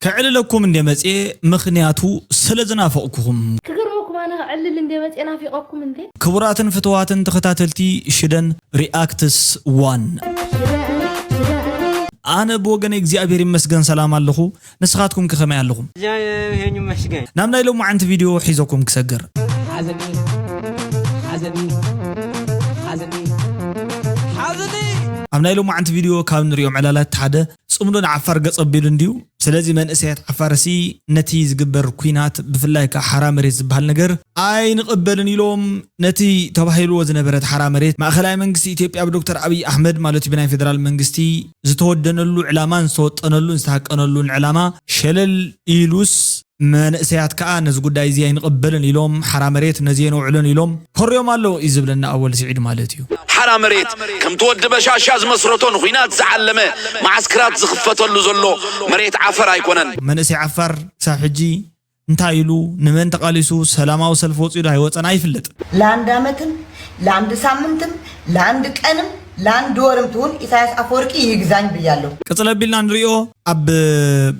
ከዕልለኩም እንደ መጽኤ፣ ምኽንያቱ ስለ ዝናፈቕኩኹም። ክገርመኩም ኣነ ከዕልል እንደ መጽኤ ናፊቐኩም እንዴ? ክቡራትን ፍትዋትን ተኸታተልቲ ሽደን ሪኣክትስ ዋን፣ ኣነ ብወገን እግዚኣብሔር ይመስገን ሰላም ኣለኹ። ንስኻትኩም ከ ከመይ ኣለኹም? እግዚኣብሔር ይመስገን። ናብ ናይ ሎማዓንቲ ቪድዮ ሒዘኩም ክሰግር። ሓዘኒ፣ ሓዘኒ፣ ሓዘኒ፣ ሓዘኒ። ኣብ ናይ ሎማዓንቲ ቪድዮ ካብ ንሪኦም ዕላላት ሓደ ጽምዶ ንዓፋር ገጽ ኣቢሉ እንድዩ። ስለዚ መንእሰያት ዓፋርሲ ነቲ ዝግበር ኲናት፣ ብፍላይ ከኣ ሓራ መሬት ዝበሃል ነገር ኣይንቕበልን ኢሎም፣ ነቲ ተባሂልዎ ዝነበረት ሓራ መሬት ማእኸላይ መንግስቲ ኢትዮጵያ ብዶክተር ኣብይ ኣሕመድ ማለት እዩ፣ ብናይ ፌደራል መንግስቲ ዝተወደነሉ ዕላማን ዝተወጠነሉን ዝተሃቀነሉን ዕላማ ሸለል ኢሉስ፣ መንእሰያት ከኣ ነዚ ጉዳይ እዚ ኣይንቕበልን ኢሎም፣ ሓራ መሬት ነዚ የነውዕሎን ኢሎም ኮርዮም ኣለዉ እዩ ዝብለና ኣወል ስዒድ ማለት እዩ። ሓራ መሬት ከምቲ ወዲ በሻሻ ዝመስረቶ ንኹናት ዝዓለመ መዓስክራት ዝኽፈተሉ ዘሎ መሬት ዓፈር ኣይኮነን። መንእሰይ ዓፋር ክሳብ ሕጂ እንታይ ኢሉ፣ ንመን ተቓሊሱ፣ ሰላማዊ ሰልፊ ወጺኡ ዶ ኣይወጸን ኣይፍለጥ። ለአንድ ዓመትም ለአንድ ሳምንትም ለአንድ ቀንም ለአንድ ወርም ትሁን ኢሳያስ አፈወርቂ ይግዛኝ ብያለሁ። ቅጽል ኣቢልና ንሪኦ። ኣብ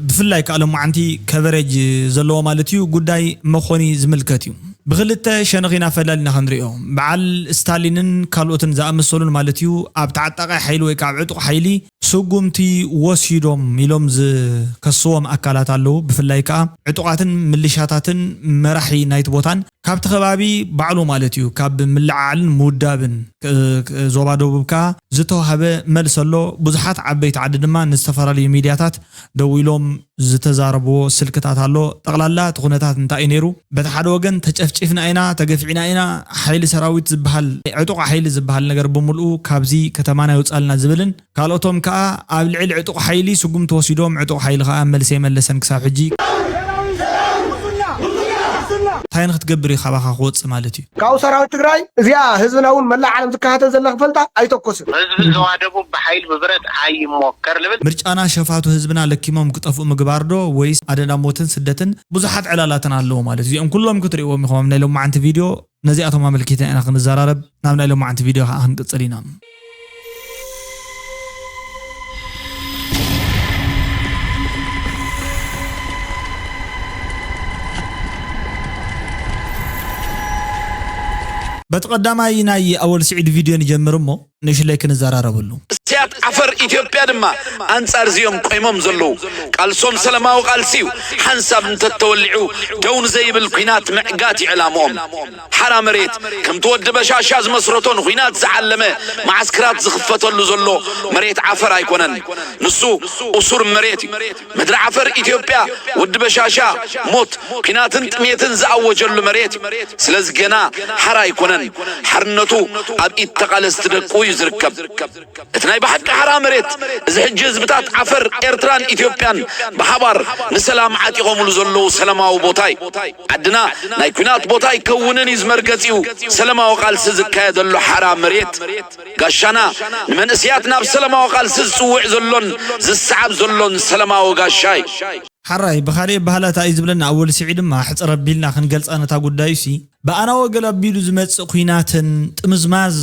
ብፍላይ ከኣ ሎማዓንቲ ከቨሬጅ ዘለዎ ማለት እዩ ጉዳይ መኾኒ ዝምልከት እዩ። ብኽልተ ሸነኽ ኢና ፈላሊና ክንሪኦ። በዓል ስታሊንን ካልኦትን ዝኣመሰሉን ማለት እዩ ኣብ ተዓጣቓይ ሓይሊ ወይ ከዓ ኣብ ዕጡቕ ሓይሊ ስጉምቲ ወሲዶም ኢሎም ዝከስዎም ኣካላት ኣለዉ። ብፍላይ ከኣ ዕጡቓትን ምልሻታትን መራሒ ናይቲ ቦታን ካብቲ ከባቢ ባዕሉ ማለት እዩ፣ ካብ ምልዕዓልን ምውዳብን፣ እ፣ እ፣ ዞባ ደቡብ ከኣ ዝተዋህበ መልሲ ኣሎ። ብዙሓት ዓበይቲ ዓዲ ድማ ንዝተፈላለዩ ሚድያታት ደዊሎም ዝተዛረብዎ ስልክታት ኣሎ። ጠቕላላ እቲ ኩነታት እንታይ እዩ ነይሩ? በቲ ሓደ ወገን ተጨፍጪፍና ኢና፣ ተገፊዕና ኢና፣ ሓይሊ ሰራዊት ዝበሃል፣ ዕጡቕ ሓይሊ ዝበሃል ነገር ብምልኡ ካብዚ ከተማና ይውጻልና ዝብልን ካልኦቶም ከኣ ኣብ ልዕሊ ዕጡቕ ሓይሊ ስጉምቲ ወሲዶም፣ ዕጡቕ ሓይሊ ከኣ መልሲ የመለሰን ክሳብ ሕጂ። እንታይ ንክትገብር እዩ ካባኻ ክወጽእ ማለት እዩ? ካብኡ ሰራዊት ትግራይ እዚኣ ህዝብና እውን መላእ ዓለም ዝከታተል ዘላ ክፈልጣ ኣይተኮስን። ህዝቢ ዞባ ደቡብ ብሓይሊ ብብረት ኣይሞከር ልብል። ምርጫና ሸፋቱ ህዝብና ለኪሞም ክጠፍኡ ምግባር ዶ ወይስ ኣደዳ ሞትን ስደትን ብዙሓት ዕላላትን ኣለዎ ማለት እዩ። እዚኦም ኩሎም ክትርእይዎም ኢኹም ኣብ ናይ ሎማዓንቲ ቪድዮ። ነዚኣቶም ኣመልኪትና ኢና ክንዘራረብ። ናብ ናይ ሎማዓንቲ ቪድዮ ከኣ ክንቅጽል ኢና። በቲ ቀዳማይ ናይ ኣወል ስዒድ ቪድዮ ንጀምር እሞ ንእሽለይ ክንዘራረበሉ። መንእሰያት ዓፈር ኢትዮጵያ ድማ ኣንጻር እዚኦም ቆይሞም ዘለዉ። ቃልሶም ሰላማዊ ቃልሲ እዩ። ሓንሳብ እንተተወሊዑ ደው ንዘይብል ኲናት ምዕጋት እዩ ዕላምኦም። ሓራ መሬት ከምቲ ወዲ በሻሻ ዝመስረቶ ንኹናት ዝዓለመ መዓስክራት ዝኽፈተሉ ዘሎ መሬት ዓፈር ኣይኮነን። ንሱ እሱር መሬት እዩ። ምድሪ ዓፈር ኢትዮጵያ ወዲ በሻሻ ሞት፣ ኲናትን ጥሜትን ዝኣወጀሉ መሬት እዩ። ስለዚ ገና ሓራ ኣይኮነን። ሓርነቱ ኣብ ኢድ ተቓለስቲ ደቁ እዩ ዝርከብ። እቲ ናይ ብሓቂ ሓራ መሬት፣ እዚ ሕጂ ህዝብታት ዓፈር ኤርትራን ኢትዮጵያን ብሓባር ንሰላም ዓጢቖምሉ ዘለዉ ሰላማዊ ቦታ እዩ። ዓድና ናይ ኲናት ቦታ ኣይከውንን እዩ፣ ዝመርገጺኡ ሰላማዊ ቃልሲ ዝካየደሉ ሓራ መሬት። ጋሻና ንመንእሰያት ናብ ሰላማዊ ቃልሲ ዝጽውዕ ዘሎን ዝሰዓብ ዘሎን ሰላማዊ ጋሻ እዩ። ሓራይ ብኻልእ ባህላታ እዩ ዝብለና ኣወል ስዒድ ድማ ሕጽር ኣቢልና ክንገልጻ ነታ ጉዳዩሲ ብኣና ወገል ኣቢሉ ዝመጽእ ኲናትን ጥምዝማዝ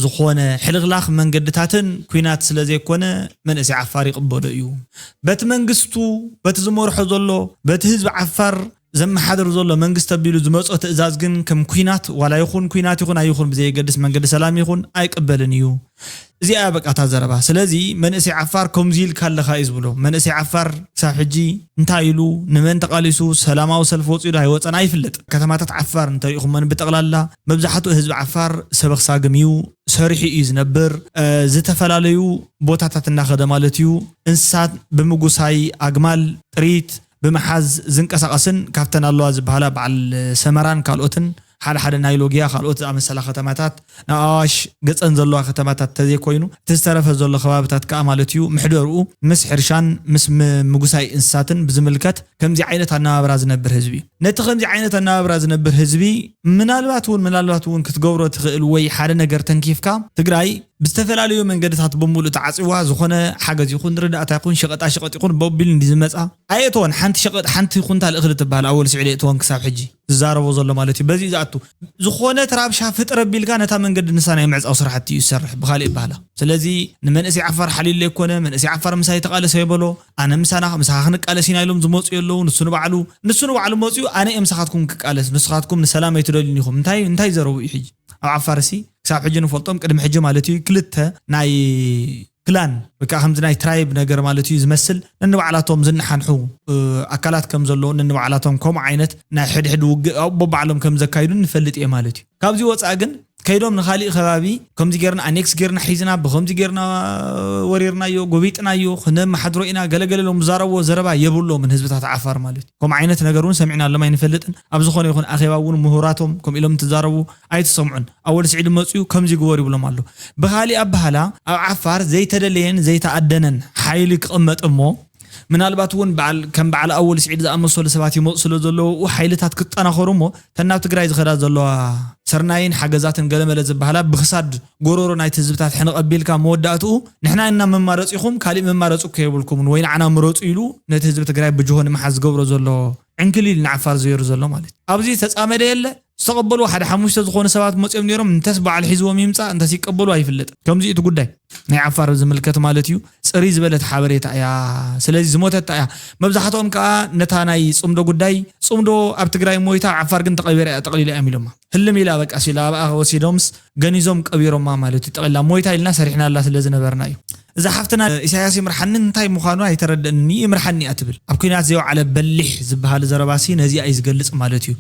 ዝኾነ ሕልኽላኽ መንገድታትን ኲናት ስለ ዘይኮነ መንእሰይ ዓፋር ይቕበሎ እዩ። በቲ መንግስቱ፣ በቲ ዝመርሖ ዘሎ፣ በቲ ህዝቢ ዓፋር ዘመሓድር ዘሎ መንግስቲ ኣቢሉ ዝመጾ ትእዛዝ ግን ከም ኲናት ዋላ ይኹን ኲናት ይኹን ኣይኹን ብዘየገድስ መንገዲ ሰላም ይኹን ኣይቅበልን እዩ። እዚኣ እያ በቃ እታ ዘረባ። ስለዚ መንእሰይ ዓፋር ከምዚ ኢልካ ኣለኻ እዩ ዝብሎ። መንእሰይ ዓፋር ክሳብ ሕጂ እንታይ ኢሉ ንመን ተቓሊሱ ሰላማዊ ሰልፊ ወጺኡ ዶ ኣይወጸን ኣይፍለጥ። ከተማታት ዓፋር እንተሪእኹመን ብጠቕላላ መብዛሕትኡ ህዝቢ ዓፋር ሰበኽ ሳግም እዩ፣ ሰሪሑ እዩ ዝነብር። እ፣ ዝተፈላለዩ ቦታታት እናኸደ ማለት እዩ። እንስሳት ብምጉሳይ፣ ኣግማል፣ ጥሪት ብምሓዝ ዝንቀሳቐስን ካብተን ኣለዋ ዝበሃላ በዓል ሰመራን ካልኦትን ሓደ ሓደ ናይ ሎጊያ ካልኦት ዝኣመሰላ ከተማታት፣ ናብ ኣዋሽ ገጸን ዘለዋ ከተማታት ተዘይኮይኑ፣ እቲ ዝተረፈ ዘሎ ከባብታት ከኣ ማለት እዩ፣ ምሕደርኡ ምስ ሕርሻን ምስ ም-፣ ምጉሳይ እንስሳትን ብዝምልከት ከምዚ ዓይነት ኣነባብራ ዝነብር ህዝቢ እዩ። ነቲ ከምዚ ዓይነት ኣነባብራ ዝነብር ህዝቢ ምናልባት እውን፣ ምናልባት እውን ክትገብሮ ትኽእል ወይ ሓደ ነገር ተንኪፍካ፣ ትግራይ ብዝተፈላለዩ መንገድታት ብምሉእ ተዓፅዋ፣ ዝኾነ ሓገዝ ይኹን ርዳእታ ይኹን ሸቐጣ ሸቐጥ ይኹን በቢሉ እንዲ ዝመፃ ኣየእተወን። ሓንቲ ሸቐጥ ሓንቲ ኩንታል እኽሊ ትበሃል ኣወል ስዒድ የእተወን ክሳብ ሕጂ ዝዛረቦ ዘሎ ማለት እዩ። በዚ እዩ ዝኣቱ። ዝኾነ ትራብሻ ፍጥር ኣቢልካ ነታ መንገዲ ንሳ ናይ ምዕፃው ስራሕቲ እዩ ዝሰርሕ ብካሊእ ይበሃላ። ስለዚ ንመንእሰይ ዓፋር ሓሊሉ ኣይኮነ፣ መንእሰይ ዓፋር ምሳይ ተቓለሰ የበሎ። ኣነ ምሳና ምሳኻ ክንቃለስ ኢና ኢሎም ዝመፁ የለዉ። ንሱ ንባዕሉ ንሱ ንባዕሉ መፅኡ ኣነ እየ ምሳኻትኩም ክቃለስ፣ ንስኻትኩም ንሰላም ኣይትደልዩን ኢኹም። እንታይ እንታይ ዘረቡ እዩ ሕጂ? ኣብ ዓፋር ሲ ክሳብ ሕጂ ንፈልጦም ቅድሚ ሕጂ ማለት እዩ ክልተ ናይ ክላን ወይ ከዓ ከምዚ ናይ ትራይብ ነገር ማለት እዩ ዝመስል ነንባዕላቶም ዝነሓንሑ ኣካላት ከም ዘለዉ ነንባዕላቶም ከምኡ ዓይነት ናይ ሕድሕድ ውግእ በባዕሎም ከም ዘካይዱ ንፈልጥ እየ ማለት እዩ። ካብዚ ወፃእ ግን ከይዶም ንካሊእ ከባቢ ከምዚ ጌርና ኣኔክስ ጌርና ሒዝና ብከምዚ ጌርና ወሪርናዮ ጎቢጥናዮ ክነመሓድሮ ኢና ገለገለ ኢሎም ዝዛረብዎ ዘረባ የብሎምን ህዝብታት ዓፋር ማለት እዩ። ከምኡ ዓይነት ነገር እውን ሰሚዕናሎም ኣይንፈልጥን። ኣብ ዝኾነ ይኹን ኣኼባ እውን ምሁራቶም ከምኡ ኢሎም እንትዛረቡ ኣይትሰምዑን። ኣወል ስዒድ መፅኡ ከምዚ ግበር ይብሎም ኣሎ። ብኻሊእ ኣበሃላ ኣብ ዓፋር ዘይተደለየን ዘይተኣደነን ሓይሊ ክቕመጥ እሞ ምናልባት እውን በዓል ከም በዓል ኣወል ስዒድ ዝኣመሰሉ ሰባት ይመፁ ስለ ዘለዉ ሓይልታት ክጠናኸሩ እሞ ተን ናብ ትግራይ ዝኸዳ ዘለዋ ስርናይን ሓገዛትን ገለመለ ዝበሃላ ብክሳድ ጎሮሮ ናይቲ ህዝብታት ሕንቕ ኣቢልካ መወዳእትኡ ንሕና ኢና መማረፂኹም ካሊእ መማረፂ እኮ የብልኩምን ወይ ንዓና ምረፁ ኢሉ ነቲ ህዝቢ ትግራይ ብጅሆ ንምሓዝ ዝገብሮ ዘሎ ዕንክሊል ንዓፋር ዝገይሩ ዘሎ ማለት እዩ። ኣብዚ ተፃመደ የለ ዝተቐበሉ ሓደ ሓሙሽተ ዝኾኑ ሰባት መፂኦም ነይሮም እንተስ በዓል ሒዝዎም ይምፃእ እንተስ ይቀበሉ ኣይፍለጥን። ከምዚ እቲ ጉዳይ ናይ ዓፋር ዝምልከት ማለት እዩ። ፅሪ ዝበለት ሓበሬታ እያ። ስለዚ ዝሞተታ እያ። መብዛሕትኦም ከዓ ነታ ናይ ፅምዶ ጉዳይ ፅምዶ ኣብ ትግራይ ሞይታ ዓፋር ግን ተቐቢራ እያ ጠቕሊላ እዮም ኢሎማ። ህልም ኢላ በቃ ሲላ ኣብኣ ወሲዶምስ ገኒዞም ቀቢሮማ ማለት እዩ። ጠቕሊላ ሞይታ ኢልና ሰሪሕናላ ስለ ዝነበርና እዩ። እዛ ሓፍትና ኢሳያስ ይምርሓኒ እንታይ ምዃኑ ኣይተረደእኒ ይምርሓኒ እያ ትብል። ኣብ ኩናት ዘይወዓለ በሊሕ ዝበሃል ዘረባሲ ነዚኣ እዩ ዝገልፅ ማለት እዩ።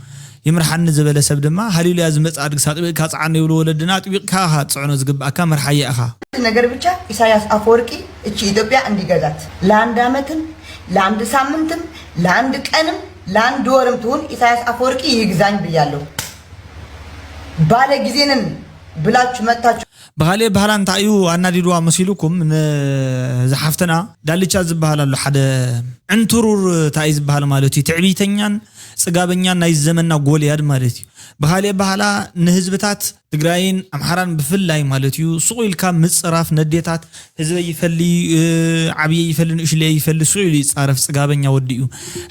ይምርሓኒ ዝበለ ሰብ ድማ ሃሊሉያ ዝመፅእ ኣድግስ ኣጥቢቕካ ፅዓኖ ይብሉ ወለድና። ኣጥቢቕካ ኢኻ ትፅዕኖ ዝግብኣካ መርሓያ ኢኻ። ነገር ብቻ ኢሳያስ ኣፈወርቂ እቺ ኢትዮጵያ እንዲገዛት ለአንድ ዓመትም ለአንድ ሳምንትም ለአንድ ቀንም ለአንድ ወርም ትሁን ኢሳያስ አፈወርቂ ይግዛኝ ብያለሁ። ባለ ጊዜ ነን ብላችሁ መጥታችሁ ብኻልእ ባህላ እንታይ እዩ ኣናዲድዋ መሲሉኩም ንዝሓፍትና ዳልቻ ዝበሃል ኣሎ ሓደ ዕንትሩር እንታይ ዝበሃል ማለት እዩ ትዕቢተኛን ፅጋበኛን ናይ ዘመና ጎልያድ ማለት እዩ። ብኻልእ ባህላ ንህዝብታት ትግራይን ኣምሓራን ብፍላይ ማለት እዩ ሱቕ ኢልካ ምፅራፍ ነዴታት ህዝበይ ይፈሊ ዓብየ ይፈሊ ንእሽለየ ይፈሊ ሱቕ ኢሉ ይፃረፍ ፅጋበኛ ወዲ እዩ።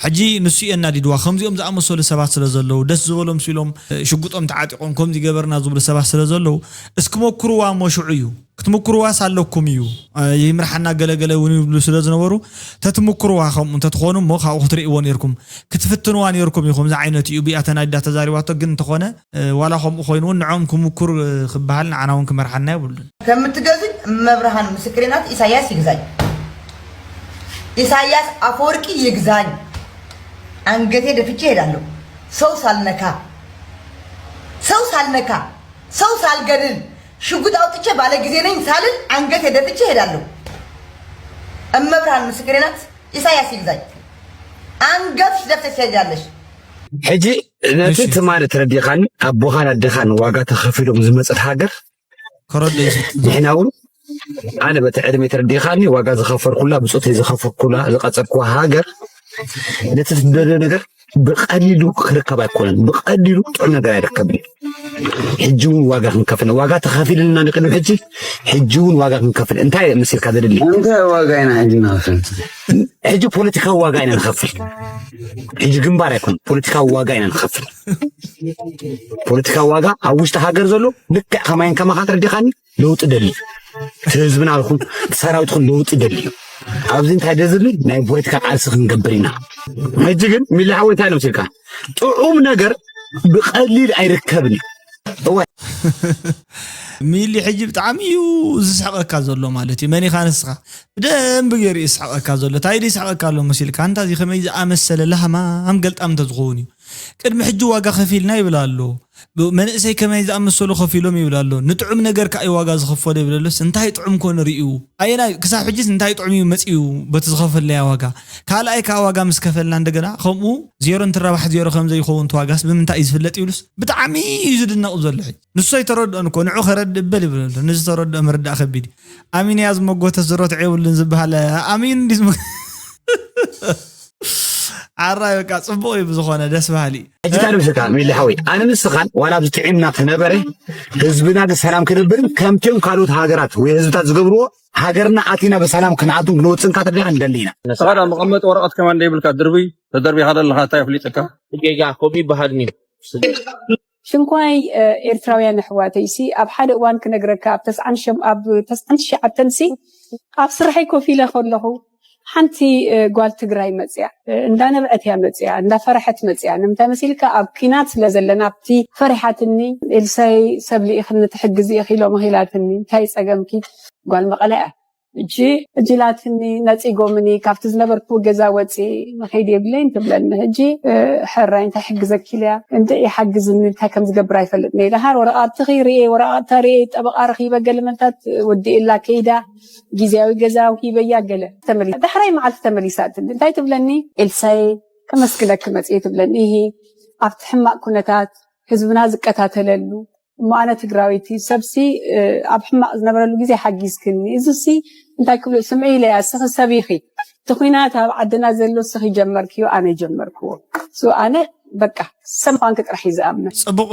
ሕጂ ንሱ እዩ ኣናዲድዋ ከምዚኦም ዝኣመሰሉ ሰባት ስለ ዘለዉ ደስ ዝበሎም ስኢሎም ሽጉጦም ተዓጢቖም ከምዚ ገበርና ዝብሉ ሰባት ስለ ዘለዉ እስኪ ሞክርዋ እሞ ሽዑ እዩ ክትምክርዋስ ኣለኩም እዩ። ይምርሓና ገለገለ እውን ይብሉ ስለ ዝነበሩ ተትምክርዋ ከምኡ እንተትኾኑ እሞ ካብኡ ክትርእይዎ ነርኩም ክትፍትንዋ ነርኩም ኢኹም እዚ ዓይነት እዩ ብያ ተናዲዳ ተዛሪባቶ ግን እንተኾነ ዋላ ከምኡ ኮይኑ እውን ንዖም ክምኩር ክበሃል ንዓና እውን ክመርሓና የብሉን። ከምትገዙኝ እመብርሃን ምስክሬ ናት። ኢሳያስ ይግዛኝ፣ ኢሳያስ አፈወርቂ ይግዛኝ። አንገቴ ደፍቼ እሄዳለሁ። ሰው ሳልነካ ሰው ሳልነካ ሰው ሳልገድል ሽጉጥ አውጥቼ ባለ ጊዜ ነኝ ሳልል አንገቴ ደፍቼ እሄዳለሁ። እመብርሃን ምስክሬ ናት። ኢሳያስ ይግዛኝ። አንገትሽ ደፍተሽ ትሄጃለሽ። ሕጂ ነቲ ትማሊ ተረዲኻኒ ኣቦኻን ኣዴኻን ዋጋ ተኸፊሎም ዝመፀት ሃገር ከረድእ እዩ ዝፍትን። ንሕና እውን ኣነ በቲ ዕድመ ተረዲኻኒ ዋጋ ዝኸፈልኩላ ብፆተይ ዝኸፈልኩላ ዝቐፀርኩዋ ሃገር ነቲ ትደልዮ ነገር ብቐሊሉ ክርከብ ኣይኮነን። ብቐሊሉ ጥዑም ነገር ኣይርከብን። ሕጂ እውን ዋጋ ክንከፍል ዋጋ ተኸፊልልና ንቅድሚ ሕጂ ሕጂ እውን ዋጋ ክንከፍል እንታይ መሲልካ ዘድሊ እንታይ ዋጋ ኢና ሕጂ ንኸፍል ሕጂ ፖለቲካዊ ዋጋ ኢና ንኸፍል ሕጂ ግንባር ኣይኮን ፖለቲካዊ ዋጋ ኢና ንኸፍል ፖለቲካዊ ዋጋ ኣብ ውሽጢ ሃገር ዘሎ ልክዕ ከማይን ከማኻ ተረዲኻኒ ለውጢ ደሊ እቲ ህዝብና ይኹን እቲ ሰራዊት ይኹን ለውጢ ደሊ ኣብዚ እንታይ ደዝብል ናይ ፖለቲካ ቃልሲ ክንገብር ኢና ሕጂ ግን ሚሊ ሓወይ እንታይ ኢሎም ሲልካ ጥዑም ነገር ብቀሊል ኣይርከብን እዩ እወ ሚሊ ሕጂ ብጣዕሚ እዩ ዝስሕቀካ ዘሎ ማለት እዩ መኒኻ ንስኻ ብደንብ ገይሩ እዩ ዝስሕቀካ ዘሎ እንታይ ድ ይስሕቀካ ኣሎ መሲልካ እንታዚ ከመይ ዝኣመሰለ ላህማም ገልጣም እንተዝኸውን እዩ ቅድሚ ሕጂ ዋጋ ከፊልና ይብል ኣሎ መንእሰይ ከመይ ዝኣመሰሉ ከፊሎም ይብል ኣሎ ንጥዑም ነገር ከኣ ዋጋ ዝኸፈሎ ይብል ኣሎስ እንታይ ጥዑም ኮ ንርእዩ ኣየናይ ክሳብ ሕጂስ እንታይ ጥዑም እዩ መጺኡ በቲ ዝኸፈልናያ ዋጋ ካልኣይ ከኣ ዋጋ ምስ ከፈልና እንደገና ከምኡ ዜሮ እንትረባሕ ዜሮ ከም ዘይኸውን እቲ ዋጋስ ብምንታይ እዩ ዝፍለጥ ይብሉስ ብጣዕሚ እዩ ዝድነቕ ዘሎ ሕጂ ንሱ ኣይተረድኦን እኮ ንዑ ከረድእ በል ይብል ኣሎ ንዝተረድኦ ምርዳእ ከቢድ እዩ ኣሚንያ ዝመጎተ ዝሮትዕ የብሉን ዝበሃል ኣሚን እንዲ ዝመ ሓራይ በቃ ጽቡቕ እዩ። ብዝኾነ ደስ በሃሊ። ሕጂ እንታይ ልብስካ ሚሊ ሓወይ፣ ኣነ ንስኻን ዋላ ኣብዚ ጥዒምና ክነበረ ህዝብና ሰላም ክነብርን ከምቲኦም ካልኦት ሃገራት ወይ ህዝብታት ዝገብርዎ ሃገርና ኣቲና ብሰላም ክንኣቱን ክንወፅን ካተደና ንደሊ ኢና። ንስኻ ዳ መቐመጢ ወረቐት ከማን ደይብልካ ድርብይ ተደርቢኻ ዘለኻ እንታይ ኣፍሊጥካ? ጌጋ ከምኡ ይበሃል ድዩ? ሽንኳይ ኤርትራውያን ኣሕዋተይሲ ኣብ ሓደ እዋን ክነግረካ ኣብ ተስዓን ሸም ኣብ ተስዓን ትሽዓተንሲ ኣብ ስርሐይ ኮፍ ኢለ ከለኹ ሓንቲ ጓል ትግራይ መፅያ እንዳነበዐት እያ መፅያ እንዳፈረሐት መፅያ ንምንታይ መሲልካ ኣብ ኪናት ስለ ዘለና ኣብቲ ፈሪሓትኒ ኤልሳይ ሰብ ልኢኽኒ ትሕግዚ ኢኺ ኢሎም ኢላትኒ እንታይ ፀገምኪ ጓል መቐለ እያ እጂ እጅላትኒ ነፂጎምኒ ካብቲ ዝነበርኩ ገዛ ወፂ መኸይድ የብለይን ትብለኒ ሕጂ ሕራይ እንታይ ሕግዘኪ ኢለያ እንተ ይሓግዝኒ እንታይ ከም ዝገብር ኣይፈልጥን ኢለ ሃር ወረቃትኺ ርኤ ወረቃታ ርኤ ጠበቃ ረኺበ ገለ መንታት ወዲእላ ከይዳ ግዜያዊ ገዛ ሂበያ ገለ ዳሕራይ መዓልቲ ተመሊሳትኒ እንታይ ትብለኒ ኤልሳየ ከመስግነኪ መፅየ ትብለኒ ይሂ ኣብቲ ሕማቅ ኩነታት ህዝብና ዝቀታተለሉ እሞ ኣነ ትግራወይቲ ሰብሲ ኣብ ሕማቕ ዝነበረሉ ግዜ ሓጊዝክኒ እዚሲ እንታይ ክብሉ ስምዒ ኢለያ እስኺ ሰብ ኢኺ እቲ ኹናት ኣብ ዓድና ዘሎ እስኺ ጀመርክዮ ኣነ ጀመርክዎ so ኣነ በቃ ሰብ ምዃንኪ ጥራሕ እዩ ዝኣምን። ፅቡቕ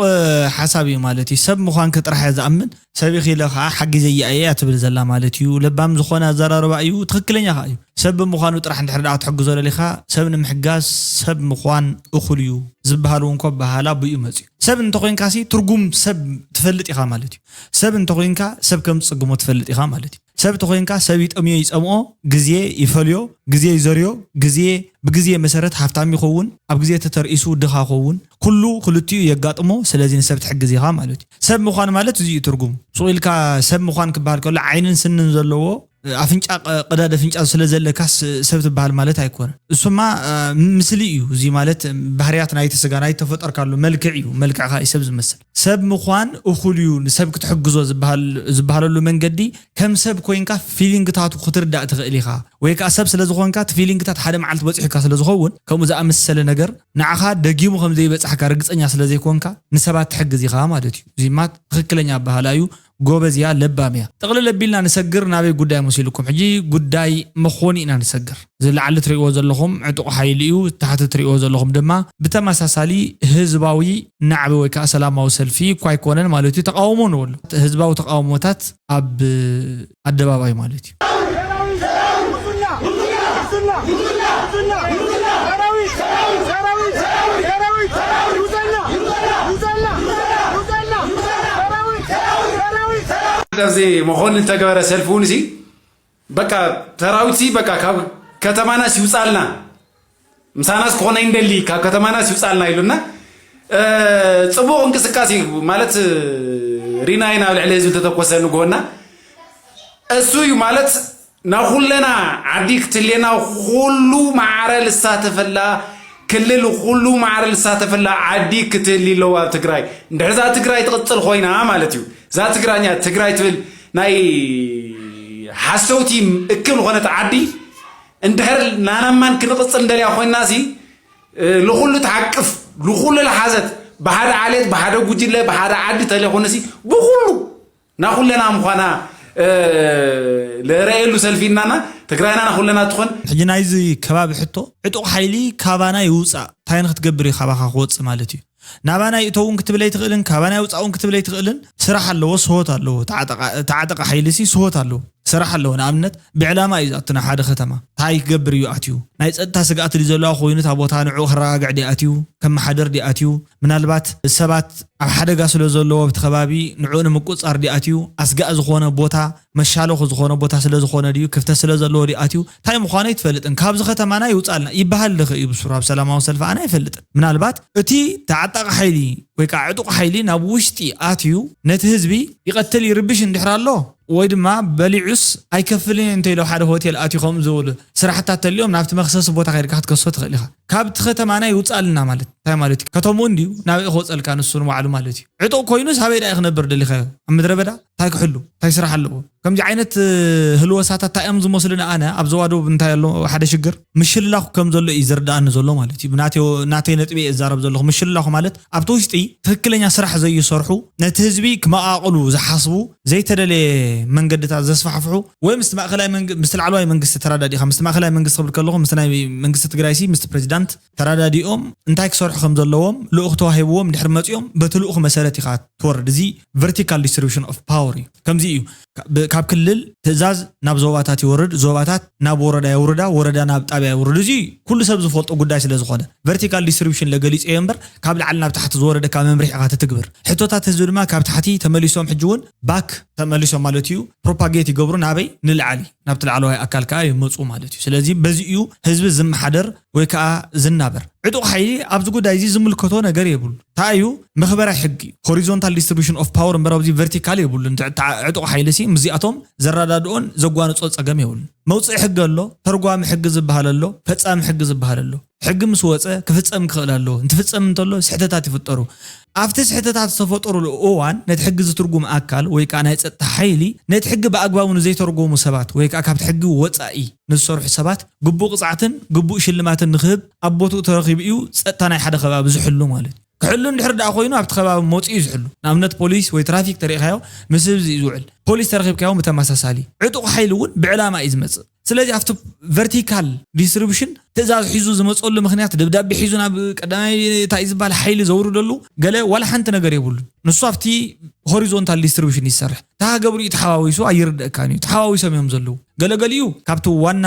ሓሳብ እዩ ማለት እዩ። ሰብ ምዃንኪ ጥራሕ እያ ዝኣምን። ሰብ ኢኺ ኢለ ከዓ ሓጊዘያ እየ እያ ትብል ዘላ ማለት እዩ። ለባም ዝኾነ ኣዘራርባ እዩ። ትኽክለኛ ከዓ እዩ። ሰብ ብምዃኑ ጥራሕ እንድሕር ደኣ ክትሕግዞ ደሊኻ ሰብ ንምሕጋዝ ሰብ ምዃን እኹል እዩ ዝበሃል እውን ኮ በሃል ኣቦ እዩ መፅዩ። ሰብ እንተኾይንካሲ ትርጉም ሰብ ትፈልጥ ኢኻ ማለት እዩ። ሰብ እንተኾይንካ ሰብ ከም ዝፅግሞ ትፈልጥ ኢኻ ማለት እዩ። ሰብ ተኾይንካ ሰብ ይጠምዮ ይፀምኦ፣ ግዜ ይፈልዮ፣ ግዜ ይዘርዮ፣ ግዜ ብግዜ መሰረት ሃፍታም ይኸውን፣ ኣብ ግዜ ተተርኢሱ ድኻ ኸውን፣ ኩሉ ክልቲኡ የጋጥሞ። ስለዚ ንሰብ ትሕግዝ ኢኻ ማለት እዩ። ሰብ ምዃን ማለት እዚ እዩ ትርጉሙ። ሱቕ ኢልካ ሰብ ምዃን ክበሃል ከሎ ዓይንን ስንን ዘለዎ ኣፍንጫ ቀዳድ ኣፍንጫ ስለ ዘለካስ ሰብ ትበሃል ማለት ኣይኮነን። እሱማ ምስሊ እዩ። እዚ ማለት ባህርያት ናይቲ ስጋ ናይ ተፈጠርካሉ መልክዕ እዩ። መልክዕካ እዩ ሰብ ዝመስል። ሰብ ምዃን እኹል እዩ። ንሰብ ክትሕግዞ ዝበሃለሉ መንገዲ ከም ሰብ ኮይንካ ፊሊንግታቱ ክትርዳእ ትኽእል ኢኻ። ወይ ከዓ ሰብ ስለ ዝኾንካ እቲ ፊሊንግታት ሓደ መዓልቲ በፂሑካ ስለ ዝኸውን ከምኡ ዝኣመሰለ ነገር ንዓኻ ደጊሙ ከም ዘይበፅሕካ ርግፀኛ ስለ ዘይኮንካ ንሰባት ትሕግዝ ኢኻ ማለት እዩ። እዚማ ትኽክለኛ ኣበሃላ እዩ። ጎበዝ እያ፣ ለባም እያ። ጥቕልል ኣቢልና ንሰግር ናበይ ጉዳይ መሲልኩም? ሕጂ ጉዳይ መኾኒ ኢና ንሰግር። ዝለዓሊ ትርእይዎ ዘለኹም ዕጡቕ ሓይሊ እዩ፣ ታሕቲ ትርእይዎ ዘለኹም ድማ ብተመሳሳሊ ህዝባዊ ናዕቢ ወይ ከዓ ሰላማዊ ሰልፊ እኳ ኣይኮነን ማለት እዩ፣ ተቃውሞ ንበሎ። ህዝባዊ ተቃውሞታት ኣብ ኣደባባይ ማለት እዩ። ኣብዚ መኾኒ ዝተገበረ ሰልፊ እውን ሲ በቃ ሰራዊት ሲ በቃ ካብ ከተማና ሲውፃልና ምሳናስ ክኾነ ይንደሊ ካብ ከተማናስ ይውፃልና ኢሉና። ፅቡቕ እንቅስቃሴ ማለት ሪና ኢና ኣብ ልዕሊ ህዝቢ ተተኮሰ ንጎና እሱ እዩ ማለት ናኹለና ዓዲ ክትልየና ኩሉ ማዕረ ልሳተፈላ ክልል ኩሉ ማዕረ ልሳተፈላ ዓዲ ክትህሊ ኣለዋ ኣብ ትግራይ። እንድሕር እዛ ትግራይ ትቕፅል ኮይና ማለት እዩ። እዛ ትግራኛ ትግራይ ትብል ናይ ሓሰውቲ እክል ዝኾነት ዓዲ እንድሕር ናናማን ክንቕፅል እንደልያ ኮይና ሲ ንኹሉ ትሓቅፍ ንኹሉ ልሓዘት ብሓደ ዓሌት ብሓደ ጉጅለ ብሓደ ዓዲ ተለይኮነ ሲ ብኹሉ ናኹለና ምዃና ለረኤሉ ሰልፊ እናና ትግራይና ናኹለና ትኾን። ሕጂ ናይዚ ከባቢ ሕቶ ዕጡቕ ሓይሊ ካባና ይውፃእ እንታይ ንክትገብር እዩ ካባኻ ክወፅእ ማለት እዩ። ናባና ይእቶ እውን ክትብል ኣይትኽእልን፣ ካባና ይውፃእ እውን ክትብል ኣይትኽእልን። ስራሕ ኣለዎ፣ ስሆት ኣለዎ። ተዓጠቓ ሓይሊ ሲ ስሆት ኣለዎ፣ ስራሕ ኣለዎ። ንኣብነት ብዕላማ እዩ ዝኣቱ ናብ ሓደ ከተማ። እንታይ ክገብር እዩ ኣትዩ? ናይ ፀጥታ ስግኣት ድዩ ዘለዋ ኮይኑ እታ ቦታ ንዕኡ ከረጋግዕ ድዩ ኣትዩ? ከመሓድር ድዩ ኣትዩ? ምናልባት ሰባት ኣብ ሓደጋ ስለ ዘለዎ ኣብቲ ከባቢ ንዕኡ ንምቁፅፃር ድዩ ኣትዩ? ኣስጋእ ዝኾነ ቦታ መሻለኹ ዝኾነ ቦታ ስለ ዝኾነ ድዩ ክፍተት ስለ ዘለዎ ድዩ ኣትዩ እንታይ ምዃኑ ኣይትፈልጥን። ካብዚ ከተማና ይውፃልና ይበሃል ድኸ እዩ ብሱሩ ኣብ ሰላማዊ ሰልፊ ኣነ ኣይፈልጥን። ምናልባት እቲ ተዓጣቂ ሓይሊ ወይ ከዓ ዕጡቕ ሓይሊ ናብ ውሽጢ ኣትዩ ነቲ ህዝቢ ይቐትል ይርብሽ እንድሕር ኣሎ ወይ ድማ በሊዑስ ኣይከፍልን እየ እንተኢሎ ሓደ ሆቴል ኣትዩ ከምኡ ዝበሉ ስራሕታት ተልዮም ናብቲ መክሰሲ ቦታ ከይድካ ክትከሶ ትኽእል ኢኻ። ካብቲ ከተማና ይውፃልና ማለት እንታይ ማለት እዩ? ከተምኡ እንድዩ ናበይ ክወፀልካ ንሱ ንባዕሉ ማለት እዩ። ዕጡቕ ኮይኑስ ኣበይ ደኣ ክነብር ደሊኻዮ? ኣብ ምድረ በዳ እንታይ ክሕሉ? እንታይ ስራሕ ኣለዎ? ከምዚ ዓይነት ህልወሳታት እንታይ እዮም ዝመስሉ? ንኣነ ኣብ ዞባ ደቡብ እንታይ ኣሎ ሓደ ሽግር ምሽላኹ ከም ዘሎ እዩ ዝርዳኣኒ ዘሎ ማለት እዩ። ናተይ ነጥቢ እየ እዛረብ ዘለኹ። ምሽላኹ ማለት ኣብቲ ውሽጢ ትክክለኛ ስራሕ ዘይሰርሑ፣ ነቲ ህዝቢ ክመቓቕሉ ዝሓስቡ፣ ዘይተደለየ መንገድታት ዘስፋሕፍሑ፣ ወይ ምስቲ ማእከላይ መንግ- ምስቲ ላዕለዋይ መንግስቲ ተራዳዲኻ፣ ምስቲ ማእከላይ መንግስቲ ክብል ከለኹ ምስቲ ናይ መንግስቲ ትግራይ ሲ ምስቲ ፕሬዚዳንት ተራዳዲኦም እንታይ ክሰርሑ ከም ዘለዎም ልኡኽ ተዋሂብዎም ድሕሪ መፂኦም በቲ ልኡኽ መሰረት ኢኻ ትወርድ። እዚ vertical distribution of power እዩ። ከምዚ እዩ። ካብ ክልል ትእዛዝ ናብ ዞባታት ይወርድ፣ ዞባታት ናብ ወረዳ የውርዳ፣ ወረዳ ናብ ጣብያ የውርድ። እዚ ኩሉ ሰብ ዝፈልጦ ጉዳይ ስለ ዝኾነ vertical distribution ለገሊፀዮ እምበር ካብ ላዕሊ ናብ ታሕቲ ዝወረደ ካብ መምርሒ ኢኻ ትትግብር። ሕቶታት ህዝቢ ድማ ካብ ታሕቲ ተመሊሶም ሕጂ እውን back ተመሊሶም ማለት እዩ propagate ይገብሩ ናበይ ንላዕሊ ናብቲ ላዕለዋይ ኣካል ከዓ ይመፁ ማለት እዩ። ስለዚ በዚ እዩ ህዝቢ ዝመሓደር ወይ ከዓ ዝናበር። ዕጡቕ ሓይሊ ኣብዚ ጉዳይ እዚ ዝምልከቶ ነገር የብሉ። እንታይ እዩ? መኽበራይ ሕጊ እዩ። Horizontal distribution of power እምበር ኣብዚ vertical የብሉን። ዕጡቕ ሓይሊ ሲ ምስዚኣቶም ዘረዳድኦን ዘጓንጾ ጸገም የብሉን። መውፅኢ ሕጊ ኣሎ፣ ተርጓሚ ሕጊ ዝበሃል ኣሎ፣ ፈጻሚ ሕጊ ዝበሃል ኣሎ። ሕጊ ምስ ወፀ ክፍፀም ክኽእል ኣለዎ። እንትፍፀም እንተሎ ስሕተታት ይፍጠሩ። ኣብቲ ስሕተታት ዝተፈጠሩሉ እዋን ነቲ ሕጊ ዝትርጉም ኣካል ወይ ከዓ ናይ ፀጥታ ሓይሊ ነቲ ሕጊ ብኣግባቡ ንዘይተርጎሙ ሰባት ወይ ከዓ ካብቲ ሕጊ ወፃኢ ንዝሰርሑ ሰባት ግቡእ ቅፅዓትን ግቡእ ሽልማትን ንክህብ ኣብ ቦትኡ ተረኺቡ እዩ ፀጥታ ናይ ሓደ ከባቢ ዝሕሉ ማለት እዩ። ክሕሉ እንድሕር ደኣ ኮይኑ ኣብቲ ከባቢ መፂኡ እዩ ዝሕሉ። ንኣብነት ፖሊስ ወይ ትራፊክ ተሪኢኻዮ ምስ ህዝቢ እዩ ዝውዕል። ፖሊስ ተረኺብካዮ ብተመሳሳሊ። ዕጡቕ ሓይሊ እውን ብዕላማ እዩ ዝመፅእ። ስለዚ ኣብቲ vertical distribution ትእዛዝ ሒዙ ዝመፀሉ ምክንያት ደብዳቤ ሒዙ ናብ ቀዳማይ እንታይ ዝበሃል ሓይሊ ዘውርደሉ ገለ ዋላ ሓንቲ ነገር የብሉን። ንሱ ኣብቲ horizontal distribution ይሰርሕ። እታ ሃገር ብሪኡ ተሓዋዊሱ ኣይርደእካን እዩ። ተሓዋዊሶም እዮም ዘለዉ። ገለገሊኡ ካብቲ ዋና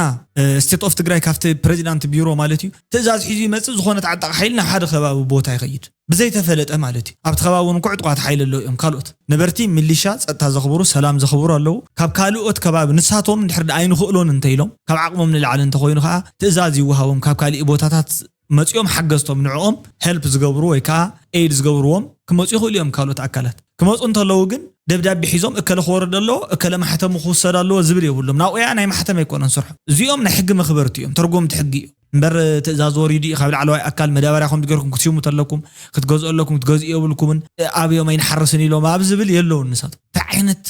state of ትግራይ ካብቲ ፕሬዚዳንት ቢሮ ማለት እዩ ትእዛዝ ሒዙ ይመፅእ። ዝኾነ ተዓጣቂ ሓይሊ ናብ ሓደ ከባቢ ቦታ ይኸይድ ብዘይተፈለጠ ማለት እዩ። ኣብቲ ከባቢ እውን እኮ ዕጡቓት ሓይሊ ኣለዉ እዮም። ካልኦት ነበርቲ ሚሊሻ ጸጥታ ዘኽብሩ ሰላም ዘኽብሩ ኣለዉ። ካብ ካልኦት ከባቢ ንሳቶም እንድሕር ደኣ ኣይንኽእሎን እንተኢሎም ካብ ዓቕሞም ንላዕሊ እንተኾይኑ ከዓ ትእዛዝ ይወሃቦም ካብ ካሊእ ቦታታት መፂኦም ሓገዝቶም ንዕኦም help ዝገብሩ ወይ ከዓ aid ዝገብርዎም ክመፁ ይኽእሉ እዮም። ካልኦት ኣካላት ክመፁ እንተለዉ ግን ደብዳቤ ሒዞም እከለ ክወርድ ኣለዎ እከለ ማሕተሙ ክውሰድ ኣለዎ ዝብል የብሎም። ናብኡያ ናይ ማሕተም ኣይኮነን ስርሖም። እዚኦም ናይ ሕጊ መኽበርቲ እዮም፣ ተርጎምቲ ሕጊ እዮም። እምበር ትእዛዝ ወሪዱ እዩ ካብ ላዕለዋይ ኣካል መዳበርያ ከምዚ ገርኩም ክትሽሙ ተለኩም ክትገዝኡ ኣለኩም ክትገዝኡ የብልኩምን ኣብዮም ኣይንሓርስን ኢሎም ኣብ ዝብል የለውን ንሳቶም። እንታይ ዓይነት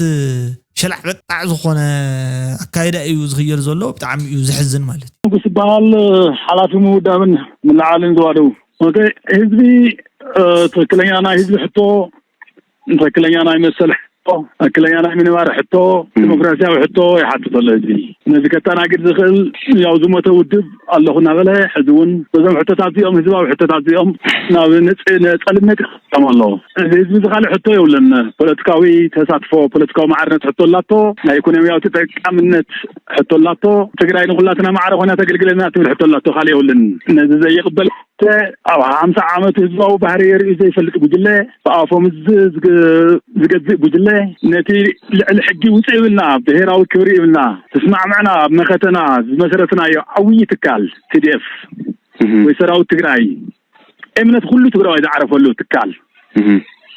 ሸላዕ በጣዕ ዝኾነ ኣካይዳ እዩ ዝኽየድ ዘሎ? ብጣዕሚ እዩ ዘሕዝን ማለት እዩ። ንጉስ ዝበሃል ሓላፊ ምውዳብን ምልዓልን ዝዋደው ህዝቢ ትክክለኛ ናይ ህዝቢ ሕቶ ትክክለኛ ናይ መሰል ሕቶ ትክክለኛ ናይ ምንባር ሕቶ ዲሞክራሲያዊ ሕቶ ይሓትት ኣሎ ህዝቢ። ነዚ ከተናግድ ዝኽእል ያው ዝሞተ ውድብ ኣለኹ እናበለ ሕዚ እውን በዞም ሕቶታት እዚኦም ህዝባዊ ሕቶታት እዚኦም ናብ ንፅ- ንፀልምት ይጥቀም ኣሎ። እዚ ህዝቢ እዚ ካልእ ሕቶ የብለን። ፖለቲካዊ ተሳትፎ ፖለቲካዊ ማዕርነት ሕቶ ኣላቶ። ናይ ኢኮኖሚያዊ ተጠቃምነት ሕቶ ኣላቶ። ትግራይ ንኩላትና ማዕረ ኮይና ተገልግለና ትብል ሕቶ ኣላቶ። ካልእ የብለን። ነዚ ዘይቕበል ኣብ ሓምሳ ዓመት ህዝባዊ ባህሪ የርእዩ ዘይፈልጥ ጉጅለ ብኣፎም ዝገዝእ ጉጅለ ነቲ ልዕሊ ሕጊ ውፅእ ይብልና ብሄራዊ ክብሪ ይብልና ተስማዕምዕና ኣብ መኸተና ዝመሰረትናዮ ዓብዪ ትካል ቲ ዲ ኤፍ ወይ ሰራዊት ትግራይ እምነት ኩሉ ትግራዋይ ዝዓረፈሉ ትካል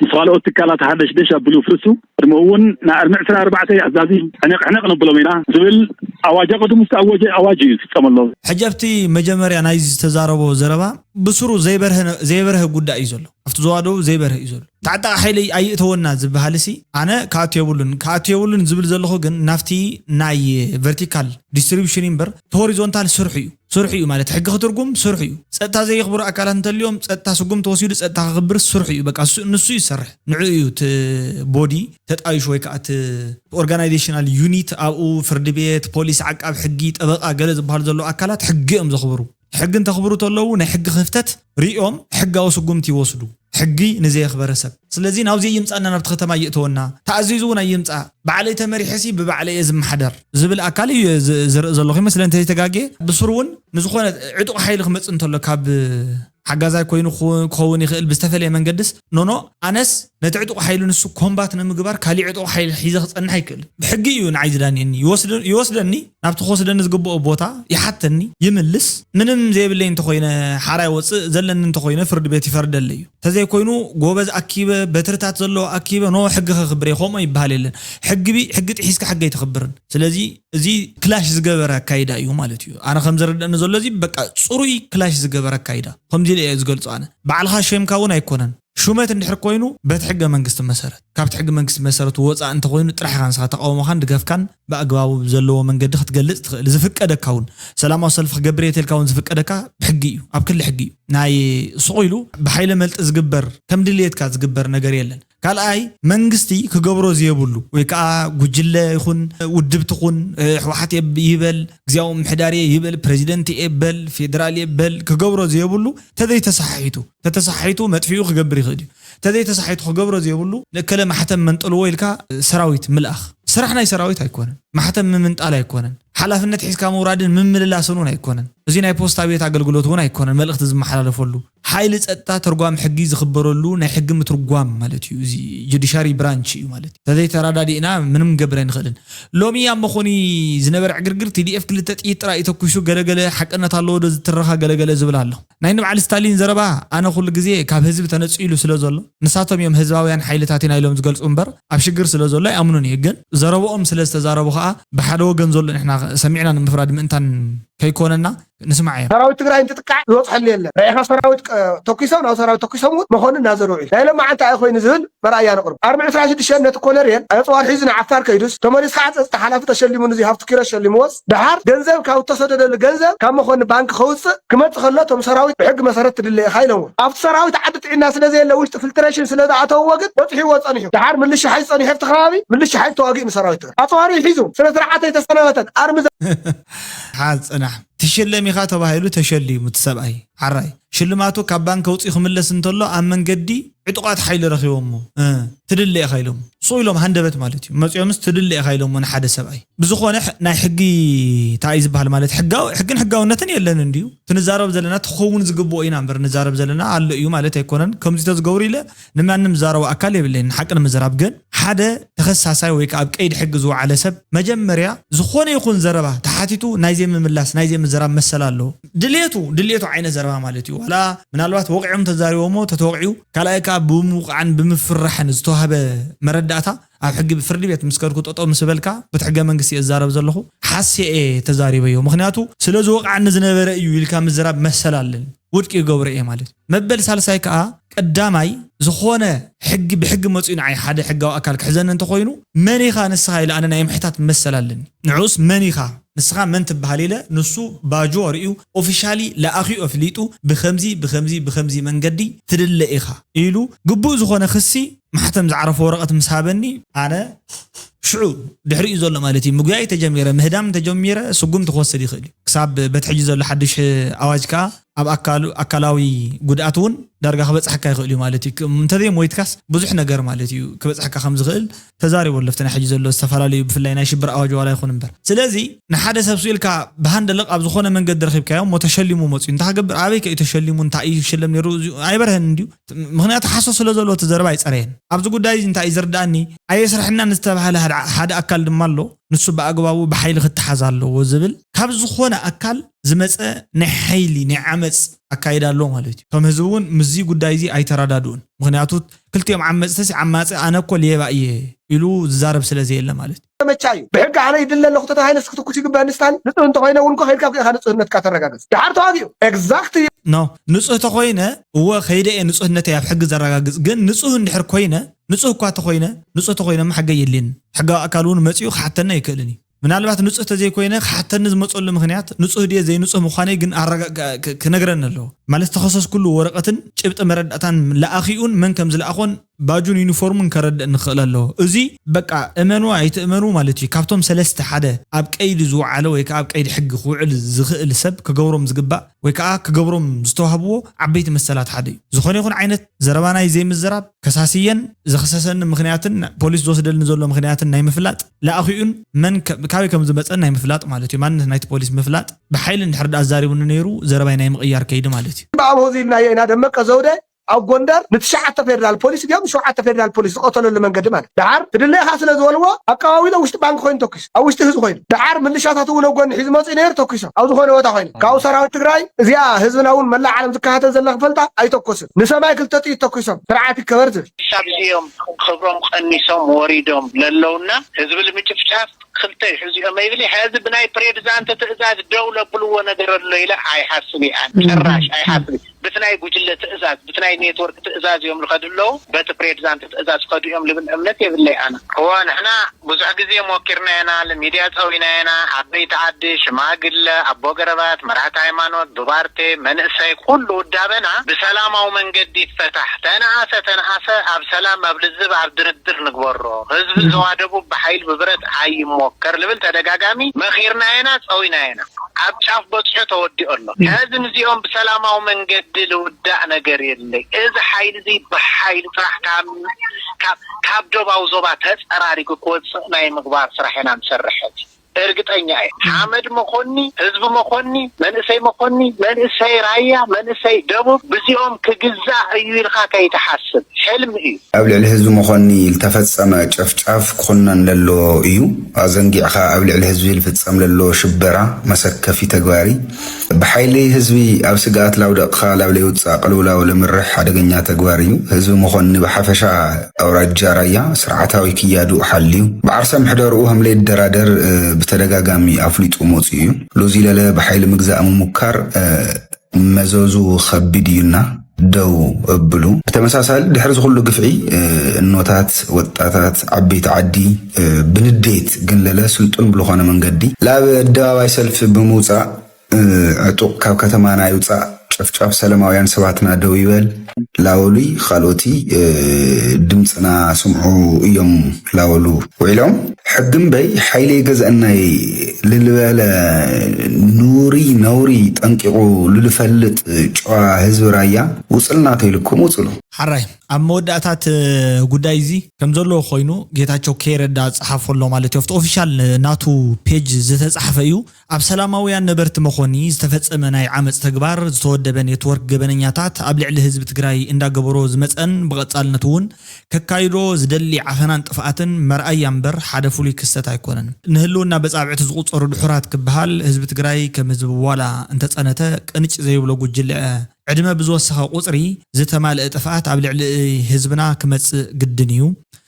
ምስ ካልኦት ትካላት ሃደሽደሽ ኣብሉ ፍርሱ ቅድሚ እውን ናይ ኣርምዕ ዕስራ ኣርባዕተ ኣዛዚ ሕነቕ ሕነቕ ነብሎም ኢና ዝብል ኣዋጅ ኣቐድሙ ዝተኣወጀ ኣዋጅ እዩ ዝፍፀመሎ። ሕጂ ኣብቲ መጀመርያ ናይ ዝተዛረቦ ዘረባ ብስሩ ዘይበርሀ ጉዳይ እዩ ዘሎ። ኣብቲ ዞባ ደቡብ ዘይበርሀ እዩ ዘሎ። ተዓጣቂ ሓይሊ ኣይእተወና ዝበሃል ሲ ኣነ ክኣቱ የብሉን ክኣቱ የብሉን ዝብል ዘለኹ ግን ናብቲ ናይ ቨርቲካል ዲስትሪቢሽን እምበር እቲ ሆሪዞንታል ስርሑ እዩ። ስርሑ እዩ ማለት ሕጊ ክትርጉም ስርሑ እዩ። ፀጥታ ዘየኽብሩ ኣካላት እንተልዮም ፀጥታ ስጉም ተወሲዱ ፀጥታ ክኽብር ስርሑ እዩ። በቃ ንሱ ይሰርሕ ንዑ እዩ እቲ ቦዲ ተጣይሹ ወይ ከዓ እቲ ኦርጋናይዜሽናል ዩኒት ኣብኡ ፍርዲ ቤት፣ ፖሊስ፣ ዓቃብ ሕጊ፣ ጠበቃ ገለ ዝበሃሉ ዘለዉ ኣካላት ሕጊ እዮም ዘኽብሩ። ሕጊ እንተኽብሩ ተለዉ ናይ ሕጊ ክፍተት ሪኦም ሕጋዊ ስጉምቲ ይወስዱ። ሕጊ ንዘየኽበረ ሰብ ስለዚ ናብዚ ይምፃና ናብቲ ከተማ ይእተወና ተኣዚዙ እውን ኣይምፃእ ባዕለይ ተመሪሐሲ ብባዕለይ እየ ዝመሓደር ዝብል ኣካል እዩ ዝርኢ ዘለኹ ይመስለ እንተዘይተጋጌ ብስሩ እውን ንዝኾነ ዕጡቕ ሓይሊ ክመፅእ እንተሎ ካብ ሓጋዛይ ኮይኑ ክኸውን ይኽእል ብዝተፈለየ መንገድስ ኖኖ ኣነስ ነቲ ዕጡቕ ሓይሊ ንሱ ኮምባት ንምግባር ካሊእ ዕጡቕ ሓይሊ ሒዘ ክፀንሕ ኣይክእልን ብሕጊ እዩ ንዓይ ዝዳንየኒ ይወስደኒ ናብቲ ክወስደኒ ዝግብኦ ቦታ ይሓተኒ ይምልስ ምንም ዘይብለይ እንተኮይነ ሓራ ይወፅእ ዘለኒ እንተኮይነ ፍርዲ ቤት ይፈርደለይ እዩ እንተዘይኮይኑ ጎበዝ ኣኪበ በትርታት ዘለዎ ኣኪበ ኖ ሕጊ ከክብር እየ ከምኡ ይበሃል የለን ሕጊ ጥሒስካ ሕጊ ኣይተኽብርን ስለዚ እዚ ክላሽ ዝገበረ ኣካይዳ እዩ ማለት እዩ ኣነ ከም ዝርደኒ ዘሎ እዚ በቃ ፅሩይ ክላሽ ዝገበረ ኣካይዳ ከምዚ እየ ዝገልጾ ኣነ። ባዕልኻ ሸምካ እውን ኣይኮነን። ሹመት እንድሕር ኮይኑ በቲ ሕገ መንግስቲ መሰረት፣ ካብቲ ሕገ መንግስቲ መሰረት ወፃእ እንተኮይኑ ጥራሕ ኢኻ ንስኻ ተቃውሞኻን ድጋፍካን ብኣግባቡ ብዘለዎ መንገዲ ክትገልጽ ትኽእል። ዝፍቀደካ እውን ሰላማዊ ሰልፊ ክገብር እየ ተልካ እውን ዝፍቀደካ ብሕጊ እዩ፣ ኣብ ክሊ ሕጊ እዩ። ናይ ስቑ ኢሉ ብሓይለ መልጢ ዝግበር፣ ከም ድልየትካ ዝግበር ነገር የለን። ካልኣይ፣ መንግስቲ ክገብሮ ዝየብሉ ወይ ከዓ ጉጅለ ይኹን ውድብቲ ኹን፣ ህወሓት ይበል፣ ግዜያዊ ምሕዳር እየ ይበል፣ ፕሬዚደንት እየ በል፣ ፌደራል እየ በል፣ ክገብሮ ዝየብሉ ተዘይተሰሓሒቱ፣ ተተሰሓሒቱ መጥፊኡ ክገብር ይኽእል እዩ። ተዘይተሰሓሒቱ ክገብሮ ዘየብሉ ንእከለ ማሕተም መንጠልዎ ኢልካ ሰራዊት ምልኣኽ። ስራሕ ናይ ሰራዊት ኣይኮነን። ማሕተም ምምንጣል ኣይኮነን። ሓላፍነት ሒዝካ ምውራድን ምምልላስን እውን ኣይኮነን። እዚ ናይ ፖስታ ቤት ኣገልግሎት እውን ኣይኮነን። መልእኽቲ ዝመሓላለፈሉ ሓይሊ ጸጥታ ተርጓም ሕጊ ዝኽበረሉ ናይ ሕጊ ምትርጓም ማለት እዩ። እዚ ጁዲሻሪ ብራንች እዩ ማለት እዩ። ተዘይተራዳዲእና ምንም ንገብር ኣይንኽእልን። ሎሚ ኣብ መኾኒ ዝነበረ ዕግርግር ቲ ዲ ኤፍ ክልተ ጥይት ጥራይ እዩ ተኩሱ፣ ገለገለ ሓቅነት ኣለዎ ዶ ዝትረኻ ገለገለ ዝብል ኣሎ። ናይ ንበዓል ስታሊን ዘረባ ኣነ ኩሉ ግዜ ካብ ህዝቢ ተነጺሉ ስለ ዘሎ፣ ንሳቶም እዮም ህዝባውያን ሓይልታት ኢና ኢሎም ዝገልጹ እምበር ኣብ ሽግር ስለ ዘሎ ኣይኣምኑን እየ። ግን ዘረብኦም ስለ ዝተዛረቡ ከኣ ብሓደ ወገን ዘሎ ንሕና ሰሚዕና ንምፍራድ ምእንታን ከይኮነና ንስማዕ እዮም። ሰራዊት ትግራይ እንትጥቃዕ ዝበፅሐሉ የለን። ርኢኻ ሰራዊት ቀ- ተኩሶም ናብ ሰራዊት ተኩሶም እውን መኮንን እናዘርኡ እዩ። ናይ ሎማዓንቲ ኣይ ኮይኑ ዝብል መርኣያ ነቕርብ። ኣርብዒ ዕስራ ሽዱሽተ ነቲ ኮነሬል ኣፅዋር ሒዙ ንዓፋር ከይዱስ ተመሊሱ ከዓ ፀፅታ ሓላፊ ተሸሊሙ ንዚ ሃብቱ ኪሮስ ሸሊምዎስ ደሓር ገንዘብ ካብ እተሰደደሉ ገንዘብ ካብ መኮንን ባንክ ከውፅእ ክመፅእ ከሎ እቶም ሰራዊት ብሕጊ መሰረት ትድለ ኢኻ ኢለዎ። ኣብቲ ሰራዊት ዓዲ ጥዕና ስለ ዘየለ ውሽጢ ፊልትሬሽን ስለ ዝኣተውዎ ግን በፂሕዎ ፀኒሑ። ደሓር ምልሻ ሓይል ፀኒሑ ኣብቲ ከባቢ ምልሻ ሓይል ተዋጊኡ ንሰራዊት ትግራይ ኣፅዋሪ ሒዙ ስነ ስርዓት ኣይተሰናበተን ኣርሚ ሓጽናሕ ትሽለም ኢኻ ተባሂሉ ተሸሊሙ እቲ ሰብኣይ ዓራይ ሽልማቱ ካብ ባንክ ኣውፂኡ ክምለስ እንተሎ ኣብ መንገዲ ዕጡቓት ሓይሊ ረኺቦሞ ትድለ ኢኻ ኢሎም ሱ ኢሎም ሃንደበት ማለት እዩ መፂኦምስ ትድለ ኢኻ ኢሎሞ ንሓደ ሰብኣይ ብዝኾነ ናይ ሕጊ እንታይ ዝበሃል ማለት ሕጋዊ ሕግን ሕጋውነትን የለን እንድዩ ትንዛረብ ዘለና ትኸውን ዝግብኦ ኢና እምበር ንዛረብ ዘለና ኣሎ እዩ ማለት ኣይኮነን ከምዚ ተዝገብሩ ኢለ ንማንም ዝዛረቦ ኣካል የብለይን ንሓቂ ንምዝራብ ግን ሓደ ተኸሳሳይ ወይ ከዓ ኣብ ቀይዲ ሕጊ ዝወዓለ ሰብ መጀመርያ ዝኾነ ይኹን ዘረባ ተሓቲቱ ናይ ዘይምምላስ ናይ ዘይምዝራብ መሰል ኣለዎ ድልየቱ ድልየቱ ዓይነት ዘረባ ማለት እዩ ዋላ ምናልባት ወቂዖም ተዛሪቦሞ ተተወቂዑ ካልኣይ ከዓ ብምውቃዕን ብምፍራሕን ዝተዋህበ መረዳእታ ኣብ ሕጊ ብፍርዲ ቤት ምስ ከድኩ ጠጠው ምስ በልካ ብቲ ሕገ መንግስቲ እየ ዝዛረብ ዘለኹ ሓስየ እየ ተዛሪበዮ ምክንያቱ ስለ ዝወቃዕኒ ዝነበረ እዩ ኢልካ ምዝራብ መሰል ኣለኒ ውድቂ ይገብሮ እየ ማለት እዩ። መበል ሳልሳይ ከኣ ቀዳማይ ዝኾነ ሕጊ ብሕጊ መፅኡ ንዓይ ሓደ ሕጋዊ ኣካል ክሕዘኒ እንተኾይኑ መን ኢኻ ንስኻ ኢለ ኣነ ናይ ምሕታት መሰል ኣለኒ። ንዑስ መን ኢኻ ንስኻ መን ትበሃል ኢለ ንሱ ባጆ ኣርእዩ ኦፊሻሊ ለኣኺኡ ኣፍሊጡ ብኸምዚ ብኸምዚ ብኸምዚ መንገዲ ትድለ ኢኻ ኢሉ ግቡእ ዝኾነ ክሲ ማሕተም ዝዓረፎ ወረቐት ምስ ሃበኒ ኣነ ሽዑ ድሕሪኡ ዘሎ ማለት እዩ ምጉያይ ተጀሚረ ምህዳም ተጀሚረ ስጉምቲ ክወስድ ይኽእል እዩ ክሳብ በቲ ሕጂ ዘሎ ሓድሽ ኣዋጅ ከዓ ኣብ ኣካሉ ኣካላዊ ጉድኣት እውን ዳርጋ ክበፅሐካ ይኽእል እዩ ማለት እዩ እንተዘይ ሞይትካስ ብዙሕ ነገር ማለት እዩ ክበፅሐካ ከም ዝኽእል ተዛሪቡ ኣሎ ፍቲ ናይ ሕጂ ዘሎ ዝተፈላለዩ ብፍላይ ናይ ሽብር ኣዋጅ ዋላ ይኹን እምበር ስለዚ ንሓደ ሰብ ስኢልካ ብሃንደለቕ ኣብ ዝኾነ መንገዲ ረኺብካዮ እሞ ተሸሊሙ መፅኡ እንታይ ክገብር ኣበይ ከዩ ተሸሊሙ እንታይ እዩ ይሸለም ነይሩ ኣይበርሀን እንድዩ ምኽንያቱ ሓሶት ስለ ዘሎ እቲ ዘረባ ኣይፀረየን ኣብዚ ጉዳይ እዚ እንታይ እዩ ዝርዳእኒ ኣየስርሐናን ዝተባሃለ ሓደ ኣካል ድማ ኣሎ ንሱ ብኣግባቡ ብሓይሊ ክተሓዝ ኣለዎ ዝብል ካብ ዝኾነ ኣካል ዝመፀ ናይ ሓይሊ ናይ ዓመፅ ኣካይዳ ኣሎ ማለት እዩ ከም ህዝቢ እውን ምስዚ ጉዳይ እዚ ኣይተረዳድኡን ምኽንያቱ ክልቲኦም ዓመፅተሲ ዓማፂ ኣነ እኮ ሌባ እየ ኢሉ ዝዛረብ ስለ ዘየለ ማለት እዩ ተመቻ እዩ ብሕጊ ኣነ ይድለ ኣለኹ ተተባሂለ ስክትኩስ ይግበአኒ ስታሊን ንፁህ እንተኮይነ እውን እኮ ከይድካ ኢካ ንፁህነትካ ተረጋግፅ ድሓር ተዋጊኡ ኤግዛክት እዩ ኖ ንፁህ ተኮይነ እወ ከይደ እየ ንፁህነተይ ኣብ ሕጊ ዘረጋግፅ ግን ንፁህ እንድሕር ኮይነ ንፁህ እኳ ተኮይነ ንፁህ ተኮይነ እማ ሕገ የድልየኒ ሕጋዊ ኣካል እውን መፂኡ ክሓተኒ ኣይክእልን እዩ ምናልባት ንፁህ ተዘይኮይነ ክሓተኒ ዝመፀሉ ምክንያት ንፁህ ድየ ዘይንፁህ ምኳነይ ግን ኣረጋ ክነግረኒ ኣለዎ ማለት ዝተኸሰስኩሉ ወረቀትን ጭብጢ መረዳእታን ለኣኺኡን መን ከም ዝለኣኾን ባጁን ዩኒፎርሙን ከረድእ ንኽእል ኣለዎ። እዚ በቃ እመኑ ኣይትእመኑ ማለት እዩ። ካብቶም ሰለስተ ሓደ ኣብ ቀይዲ ዝወዓለ ወይ ከዓ ኣብ ቀይዲ ሕጊ ክውዕል ዝኽእል ሰብ ክገብሮም ዝግባእ ወይ ከዓ ክገብሮም ዝተዋህብዎ ዓበይቲ መሰላት ሓደ እዩ። ዝኾነ ይኹን ዓይነት ዘረባ ናይ ዘይምዝራብ፣ ከሳስየን ዘኽሰሰኒ ምኽንያትን ፖሊስ ዝወስደልኒ ዘሎ ምኽንያትን ናይ ምፍላጥ፣ ለኣኺኡን መን ካበይ ከም ዝመፀን ናይ ምፍላጥ ማለት እዩ። ማንነት ናይቲ ፖሊስ ምፍላጥ፣ ብሓይሊ እንድሕር ደኣ ኣዛሪቡኒ ነይሩ ዘረባይ ናይ ምቕያር ከይዲ ማለት እዩ። ብኣምሆዚ ኢልናዮ ኢና ደመቀ ዘውደ ኣብ ጎንደር ንትሽዓተ ፌደራል ፖሊስ ድዮም ሸውዓተ ፌደራል ፖሊስ ዝቐተለሉ መንገዲ ማለት ደሓር ትድለይኻ ስለ ዝበልዎ ኣቀባቢሎ ውሽጢ ባንክ ኮይኑ ተኪሱ ኣብ ውሽጢ ህዝቢ ኮይኑ ደሓር ምልሻታት እውን ኣብ ጎኒ ሒዙ መፅኡ ነይሩ ተኪሶም ኣብ ዝኾነ ቦታ ኮይኑ ካብኡ ሰራዊት ትግራይ እዚኣ ህዝብና እውን መላእ ዓለም ዝከታተል ዘላ ክፈልጣ ኣይተኮስን ንሰማይ ክልተ ጥይት ተኪሶም ስርዓት ይከበር ዝብል ክሳብ እዚኦም ክብሮም ቀኒሶም ወሪዶም ለለውና ህዝቢ ንምጭፍጫፍ ክልተ ይሕዙ እዮም ይብል። ሕዚ ብናይ ፕሬዚዳንት ትእዛዝ ደው ለብልዎ ነገር ኣሎ ኢለ ኣይሓስብ እየ። ጭራሽ ኣይሓስብ። ብቲ ናይ ጉጅለ ትእዛዝ፣ ብቲ ናይ ኔትወርክ ትእዛዝ እዮም ዝኸዱ ኣለዉ። በቲ ፕሬዚዳንት ትእዛዝ ከዱ እዮም ልብል እምነት የብለይ ኣነ። እዎ፣ ንሕና ብዙሕ ግዜ ሞኪርና ኢና፣ ሚድያ ጸዊና ኢና፣ ዓበይቲ ዓዲ፣ ሽማግለ፣ ኣቦ ገረባት፣ መራሕቲ ሃይማኖት፣ ብባርቴ፣ መንእሰይ፣ ኩሉ ውዳበና ብሰላማዊ መንገዲ ይፈታሕ። ተነኣሰ ተነኣሰ ኣብ ሰላም፣ ኣብ ልዝብ፣ ኣብ ድርድር ንግበሮ። ህዝቢ ዞባ ደቡብ ብሓይሊ ብብረት ኣይሞከር ልብል ተደጋጋሚ መኺርና ኢና፣ ጸዊና ኢና። ኣብ ጫፍ በጽሑ ተወዲኦ ኣሎ። ሕዚ ንዚኦም ብሰላማዊ መንገዲ ልውዳእ ነገር የለይ። እዚ ሓይሊ እዚ ብሓይሊ ጥራሕ ካብ ካብ ዶባዊ ዞባ ተጸራሪጉ ክወጽእ ናይ ምግባር ስራሕ ኢና ንሰርሕ። ሕዚ እርግጠኛ እየ። ሓመድ መኾኒ፣ ህዝቢ መኾኒ፣ መንእሰይ መኾኒ፣ መንእሰይ ራያ፣ መንእሰይ ደቡብ ብዚኦም ክግዛእ እዩ ኢልካ ከይትሓስብ፣ ሕልሚ እዩ። ኣብ ልዕሊ ህዝቢ መኾኒ ዝተፈጸመ ጨፍጫፍ ክኹነን ለሎ እዩ። ኣዘንጊዕኻ ኣብ ልዕሊ ህዝቢ ዝፍጸም ለሎ ሽበራ መሰከፊ ተግባሪ ብሓይሊ ህዝቢ ኣብ ስግኣት ላውደቕኻ ላብ ለይውጻእ ቅልውላው ለምርሕ ሓደገኛ ተግባር እዩ። ህዝቢ መኾኒ ብሓፈሻ ኣውራጃ ራያ ስርዓታዊ ክያዱ ሓልዩ ብዓርሰ ምሕደርኡ ከም ለይደራደር ብተደጋጋሚ ኣፍሊጡ መጽኡ እዩ። ሉዚ ለለ ብሓይሊ ምግዛእ ምሙካር መዘዙ ከቢድ እዩና ደው እብሉ። ብተመሳሳሊ ድሕሪ ዝኹሉ ግፍዒ እኖታት፣ ወጣታት፣ ዓበይቲ ዓዲ ብንዴት ግን ለለ ስልጡን ብልኾነ መንገዲ ላብ ኣደባባይ ሰልፊ ብምውፃእ ዕጡቕ ካብ ከተማና ይውፃእ፣ ጨፍጫፍ ሰለማውያን ሰባትና ደው ይበል ላወሉይ ካልኦቲ ድምፅና ስምዑ እዮም ላወሉ ውዒሎም። ሕጊ እምበይ ሓይሊ ይገዝአናይ ልልበለ ኑሪ ነውሪ ጠንቂቑ ልልፈልጥ ጨዋ ህዝቢ ራያ ውፅልና ተይልኩም ውፅሉ። ሓራይ ኣብ መወዳእታት ጉዳይ እዚ ከም ዘለዎ ኮይኑ ጌታቸው ከይረዳ ዝፀሓፎ ኣሎ ማለት እዩ። ኣብቲ ኦፊሻል ናቱ ፔጅ ዝተፃሕፈ እዩ። ኣብ ሰላማውያን ነበርቲ መኾኒ ዝተፈጸመ ናይ ዓመፅ ተግባር ዝተወደበ ኔትወርክ ገበነኛታት ኣብ ልዕሊ ህዝቢ ትግራይ እንዳገበሮ ዝመፀን ብቐፃልነት እውን ከካይዶ ዝደሊ ዓፈናን ጥፍኣትን መርኣያ እምበር ሓደ ፍሉይ ክስተት ኣይኮነን። ንህልውና በፃብዕቲ ዝቑፀሩ ድሑራት ክበሃል ህዝቢ ትግራይ ከም ህዝቢ ዋላ እንተፀነተ ቅንጭ ዘይብሎ ጉጅለ ዕድመ ብዝወሰኸ ቁፅሪ ዝተማልአ ጥፍኣት ኣብ ልዕሊ ህዝብና ክመፅእ ግድን እዩ።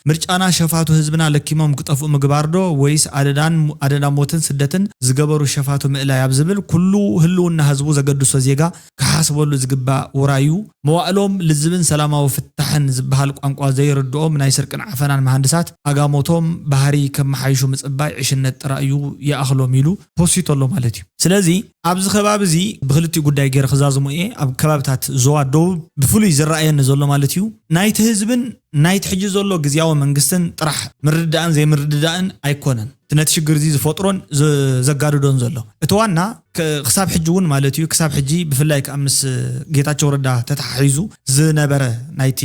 ምርጫና ሸፋቱ ህዝብና ለኪሞም ክጠፍኡ ምግባር ዶ ወይስ ኣደዳን ኣደዳ ሞትን ስደትን ዝገበሩ ሸፋቱ ምእላይ ኣብ ዝብል ኩሉ ህልውና ህዝቡ ዘገድሶ ዜጋ ክሓስበሉ ዝግባእ ውራይ እዩ። መዋእሎም ልዝብን ሰላማዊ ፍታሕን ዝበሃል ቋንቋ ዘይርድኦም ናይ ስርቅን ዓፈናን መሃንድሳት ኣጋሞቶም ባህሪ ከመሓይሹ ምፅባይ ዕሽነት ጥራይ እዩ ይኣኽሎም ኢሉ ፖሲቱ ኣሎ ማለት እዩ። ስለዚ ኣብዚ ከባቢ እዚ ብክልቲኡ ጉዳይ ገይረ ክዛዝሞ እየ። ኣብ ከባብታት ዞባ ደቡብ ብፍሉይ ዝረኣየኒ ዘሎ ማለት እዩ ናይቲ ህዝብን ናይቲ ሕጂ ዘሎ ግዝያዊ መንግስትን ጥራሕ ምርድዳእን ዘይምርድዳእን ኣይኮነን። እቲ ነቲ ሽግር እዚ ዝፈጥሮን ዝ- ዘጋድዶን ዘሎ እቲ ዋና ክ- ክሳብ ሕጂ እውን ማለት እዩ ክሳብ ሕጂ ብፍላይ ከዓ ምስ ጌታቸው ረዳ ተተሓሒዙ ዝነበረ ናይቲ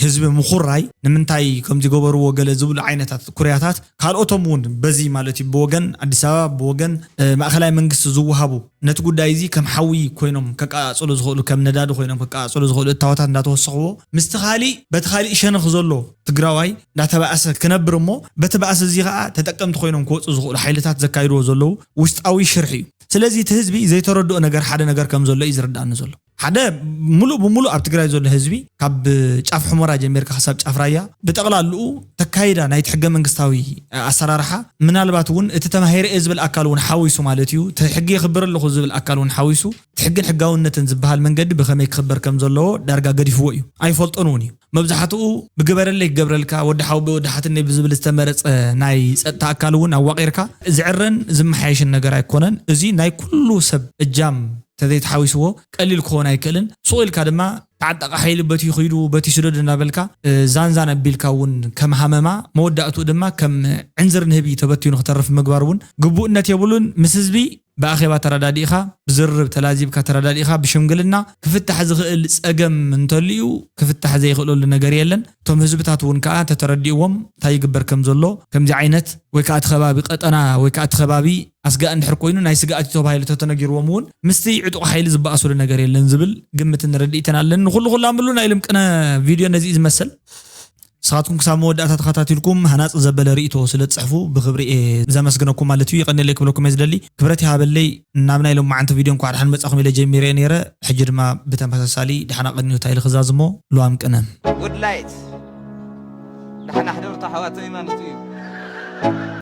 ህዝቢ ምኹራይ ንምንታይ ከምዚ ገበርዎ ገለ ዝብሉ ዓይነታት ኩርያታት ካልኦቶም እውን በዚ ማለት እዩ ብወገን ኣዲስ ኣበባ ብወገን እ፣ ማእኸላይ መንግስቲ ዝወሃቡ ነቲ ጉዳይ እዚ ከም ሓዊ ኮይኖም ከቀጻጽሉ ዝኽእሉ ከም ነዳዲ ኮይኖም ከቀጻጽሉ ዝኽእሉ እታወታት እንዳተወሰኽዎ ምስቲ ካሊእ በቲ ካሊእ ሸነኽ ዘሎ ትግራዋይ እንዳተባእሰ ክነብር እሞ በቲ ባእሲ እዚ ከዓ ተጠቀምቲ ኮይኖም ክወፁ ዝኽእሉ ሓይልታት ዘካይድዎ ዘለዉ ውሽጣዊ ሽርሒ እዩ። ስለዚ እቲ ህዝቢ ዘይተረድኦ ነገር ሓደ ነገር ከም ዘሎ እዩ ዝርዳእኒ ዘሎ። ሓደ ሙሉእ ብሙሉእ ኣብ ትግራይ ዘሎ ህዝቢ ካብ ጫፍ ሑመራ ጀሚርካ ክሳብ ጫፍ ራያ ብጠቕላልኡ ተካይዳ ናይቲ ሕገ መንግስታዊ ኣሰራርሓ ምናልባት እውን እቲ ተማሂረ እየ ዝብል ኣካል እውን ሓዊሱ ማለት እዩ እቲ ሕጊ የኽብር ኣለኹ ዝብል ኣካል እውን ሓዊሱ እቲ ሕግን ሕጋውነትን ዝበሃል መንገዲ ብኸመይ ክኽበር ከም ዘለዎ ዳርጋ ገዲፍዎ እዩ ኣይፈልጦን እውን እዩ። መብዛሕትኡ ብግበረለይ ክገብረልካ ወዲ ሓውበይ ወዲ ሓትነይ ብዝብል ዝተመረፀ ናይ ፀጥታ ኣካል እውን ኣዋቒርካ ዝዕረን ዝመሓየሽን ነገር ኣይኮነን። እዚ ናይ ኩሉ ሰብ እጃም ተዘይተሓዊስዎ ቀሊል ክኾን ኣይክእልን። ሱቕ ኢልካ ድማ ተዓጣቂ ሓይሊ በቲ ኪዱ በቲ ስደዱ እናበልካ እ፣ ዛንዛን ኣቢልካ እውን ከም ሃመማ መወዳእትኡ ድማ ከም ዕንዝር ንህቢ ተበቲኑ ክተርፍ ምግባር እውን ግቡእነት የብሉን። ምስ ህዝቢ ብኣኼባ ተረዳዲእኻ ብዝርርብ ተላዚብካ ተረዳዲእኻ ብሽምግልና ክፍታሕ ዝኽእል ፀገም እንተልዩ ክፍታሕ ዘይኽእለሉ ነገር የለን። እቶም ህዝብታት እውን ከዓ ተተረዲእዎም እንታይ ይግበር ከም ዘሎ ከምዚ ዓይነት ወይ ከዓ እቲ ከባቢ ቀጠና ወይ ከዓ እቲ ከባቢ ኣስጋእ እንድሕር ኮይኑ ናይ ስግኣት እዩ ተባሂሉ ተተነጊርዎም እውን ምስቲ ዕጡቕ ሓይሊ ዝበኣሱሉ ነገር የለን ዝብል ግምትን ርድኢትን ኣለኒ። ንኹሉ ኩሉ ኣምሉ ናይ ልምቅነ ቪድዮ ነዚ እዩ ዝመስል። ንስኻትኩም ክሳብ መወዳእታ ተኸታቲልኩም ሃናፂ ዘበለ ርእይቶ ስለ ትፅሕፉ ብክብሪ እየ ዘመስግነኩም ማለት እዩ። የቐንየለይ ክብለኩም እየ ዝደሊ። ክብረት ይሃበለይ። ናብ ናይ ሎማዓንቲ ቪድዮ እንኳዕ ደሓን መጻኹም ኢለ ጀሚረ ነይረ። ሕጂ ድማ ብተመሳሳሊ ደሓና ቀንዩታ ኢለ ክዛዝሞ። ሉዋም ቅነ። ጉድ ላይት ደሓና ሕደሩ ኣሕዋተይ ማለት እዩ።